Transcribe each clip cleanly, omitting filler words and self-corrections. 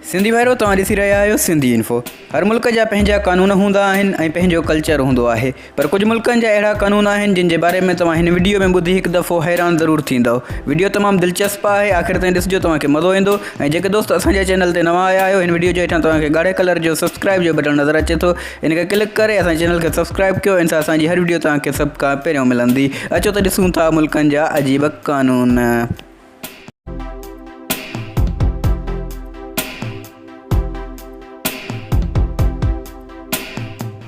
سنڌي ڀائرو توهان ڏسي رهيا آهيو سنڌي انفو. هر ملڪ جا پنهنجا قانون هوندا آهن ۽ پنهنجو ڪلچر هوندو آهي پر ڪجهه ملڪن جا اهڙا قانون آهن جن جي باري ۾ توهان هن وڊيو ۾ ٻڌي هڪ دفعو حيران ضرور ٿيندؤ. وڊيو تمام دلچسپ آهي آخر تائين ڏسجو توهان کي مزو ايندو ۽ جيڪي دوست اسان جي چينل تي نوان آيا آهيو هن وڊيو جي هيٺان توهان کي ڳاڙهي ڪلر جو سبسڪرائب جو بٽڻ نظر اچي ٿو ان کي ڪلڪ ڪري اسان جي چينل کي سبسڪرائب ڪيو ان سان اسان جي هر وڊيو توهان کي سڀ کان پهريون ملندي اچو ته ڏسون ٿا ملڪن جا عجيب قانون.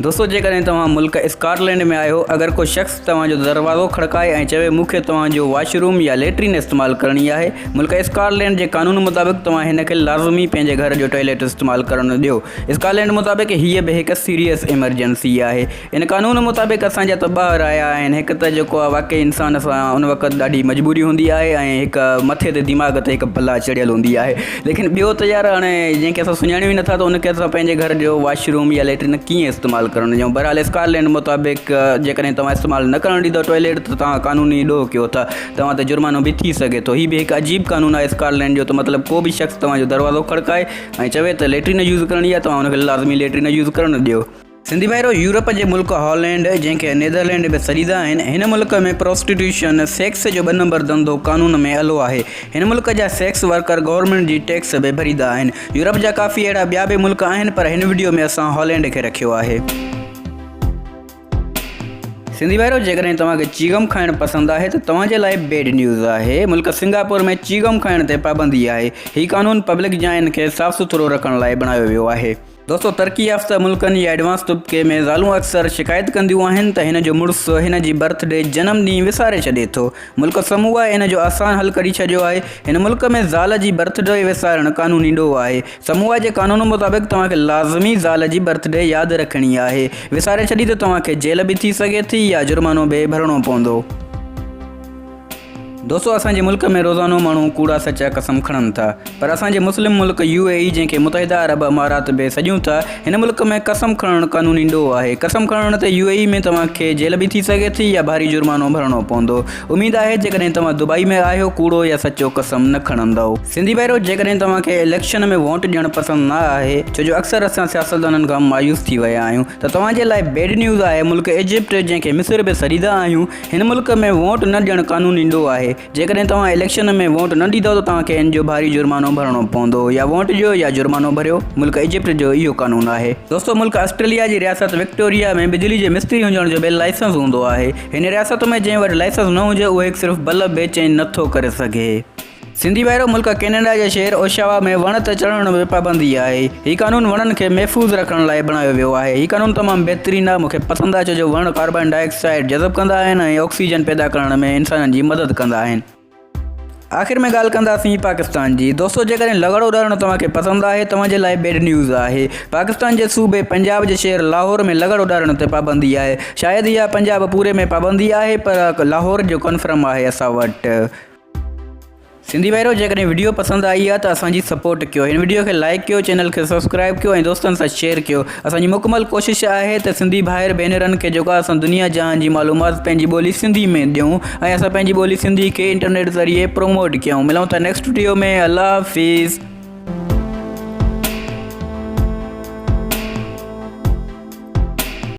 دوستو جيڪڏهن توهان ملڪ اسڪاٽلينڊ ۾ آهيو اگر ڪو شخص توهان جو دروازو کڙڪائي ۽ چوي مون کي توهان جو واش روم يا ليٽرين استعمال ڪرڻي آهي ملڪ اسڪاٽلينڊ جي قانون مطابق توهان هن کي لازمي پنهنجي گهر جو ٽوائليٽ استعمال ڪرڻ ڏيو اسڪاٽلينڊ مطابق هيء به هڪ سيريس ايمرجنسي آهي ان قانون مطابق اسان جا ته ٻه رايا آهن، هڪ ته جيڪو آهي واقعي انسان سان ان وقت ڏاڍي مجبوري هوندي آهي ۽ هڪ مٿي تي دماغ تي هڪ بلا چڙهيل هوندي آهي ليڪن ٻيو ته يار هاڻي جنهن کي اسان سڃاڻيون ئي نٿا ته ان کي اسان پنهنجي گهر جو واش روم يا ليٽرين ڪيئن استعمال ڪرڻ ڏيون بهرحال اسڪاٽلينڊ مطابق جيڪڏهن توهان استعمال نه ڪرڻ ڏيندو ٽوائليٽ ته توهان قانوني ڏوهه ڪيو ٿا توهان تي جرمانو به ٿي سگهي ٿو هي به هڪ عجيب قانون آهي اسڪاٽلينڊ جو ته مطلب ڪو به شخص توهان جو دروازو کڙڪائي ۽ چوي ته ليٽرين يوز ڪرڻي آهي توهان ان کي لازمي ليٽرين يوز ڪرڻ ڏيو. سنڌي ڀائرو يورپ جي ملڪ هالينڊ جنهن کي نيدرلينڊ به سڏيندا آهن هن ملڪ ۾ پروسٽيٽيوشن، سيڪس جو ٻه نمبر ڌنڌو، قانون ۾ الو آهي. هن ملڪ جا سيڪس ورڪر گورنمينٽ جي ٽيڪس به ڀريندا آهن. يورپ جا ڪافي اهڙا ٻيا به ملڪ آهن پر هن وڊيو ۾ اسان هالينڊ کي رکيو آهي. سنڌي ڀائرو جيڪڏهن توهان کي چيغم کائڻ پسند آهي ته توهان جي لاء بيڊ نيوز آهي ملڪ سنگاپور ۾ چيغم کائڻ تي پابندي آهي. هي قانون پبلڪ جاين کي صاف سٿرو رکڻ لاء بڻايو ويو آهي. دوستو ترقي يافته ملڪن يا ايڊوانس طبقي ۾ زالون اڪثر شڪايت ڪنديون آهن ته هن جو مڙس هن جي برٿ ڊي، جنم ڏينهن، وساري ڇڏي ٿو. ملڪ سمووا ان جو آسان حل ڪڍي ڇڏيو آهي. هن ملڪ ۾ زال جي برٿ ڊي وسارڻ قانوني ڏوهه آهي. سمووا جي قانون مطابق توهان کي لازمي زال جي برٿ ڊي ياد رکڻي آهي. وساري ڇڏي ته توهان کي جيل به ٿي سگهي ٿي يا جرمانو به ڀرڻو پوندو. دوستو اسان جي ملڪ ۾ روزانو ماڻهو ڪوڙا سچا قسم کڻن ٿا پر اسان جي مسلم ملڪ يو اي اي جنهن کي متحده عرب امارات به سڏيون ٿا هن ملڪ ۾ قسم کڻڻ قانوني ڏوهه آهي قسم کڻڻ تي يو اي اي ۾ توهان کي جيل به ٿي سگهي ٿي يا ڀاري جرمانو ڀرڻو پوندو اميد آهي جيڪڏهن توهان دبئي ۾ آهيو ڪوڙو يا سچو قسم نه کڻندؤ. سنڌي ڀائرو جيڪڏهن توهان کي اليڪشن ۾ ووٽ ڏيڻ پسند نه آهي ڇو جو اڪثر اسان سياستدانن کان مايوس ٿي ويا آهيون ته توهان جي لاء بيڊ نيوز آهي ملڪ ايجپٽ جنهن کي مصر به سڏيندا آهيون هن ملڪ ۾ ووٽ نه ڏيڻ قانوني ڏوهه آهي. جيڪڏهن توهان اليڪشن ۾ ووٽ نه ڏيندؤ ته توهان کي ان جو ڀاري جرمانو ڀرڻو پوندو. يا ووٽ ڏيو يا جرمانو ڀريو. ملڪ ايجپٽ جو اهو قانون آهي. دوستو ملڪ آسٽريليا جي رياست وڪٽوريا ۾ بجلي جي مستري هجڻ جو به لائسنس هوندو آهي. هن رياست ۾ جنهن وٽ لائسنس نه هجي اهو هڪ صرف بلب به چينج نه ٿو ڪري سگهي. سنڌي ڀائرو ملڪ ڪينيڊا جي شهر اوشاوا ۾ وڻ تي چڙهڻ به پابندي آهي. هي قانون وڻن کي محفوظ رکڻ لاء بڻايو ويو آهي. هي قانون تمام بهترين آهي مونکي پسند آهي ڇو جو وڻ ڪاربان ڊاء آڪسائيڊ جذب ڪندا آهن ۽ آڪسيجن پيدا ڪرڻ ۾ انسانن جي مدد ڪندا آهن. آخر ۾ ڳالهه ڪنداسين پاڪستان جي. دوستو جيڪڏهن لغڙ اڏارڻ توهان کي پسند آهي توهان جي لاء بيڊ نيوز آهي. پاڪستان جي صوبي پنجاب جي شهر لاهور ۾ لغڙ اڏارڻ تي پابندي آهي. شايد اها پنجاب پوري ۾ پابندي آهي پر لاهور جو ڪنفرم آهي اسان وٽ. سنڌي ڀائرو جيڪڏهن وڊيو پسند آئي آ ته اسان جي سپورٽ ڪيو هن وڊيو کي لائيڪ ڪيو چينل کي سبسڪرائيب ڪيو ۽ دوستن سان شيئر ڪيو اسان جي مڪمل ڪوشش آهي ته سنڌي ڀائر ڀينرن کي جيڪو اسان دنيا جهان جي معلومات پنهنجي ٻولي سنڌي ۾ ڏيون ۽ اسان پنهنجي ٻولي سنڌي کي انٽرنيٽ ذريعي پروموٽ ڪيون ملون ٿا نيڪسٽ وڊيو ۾ الله حافظ.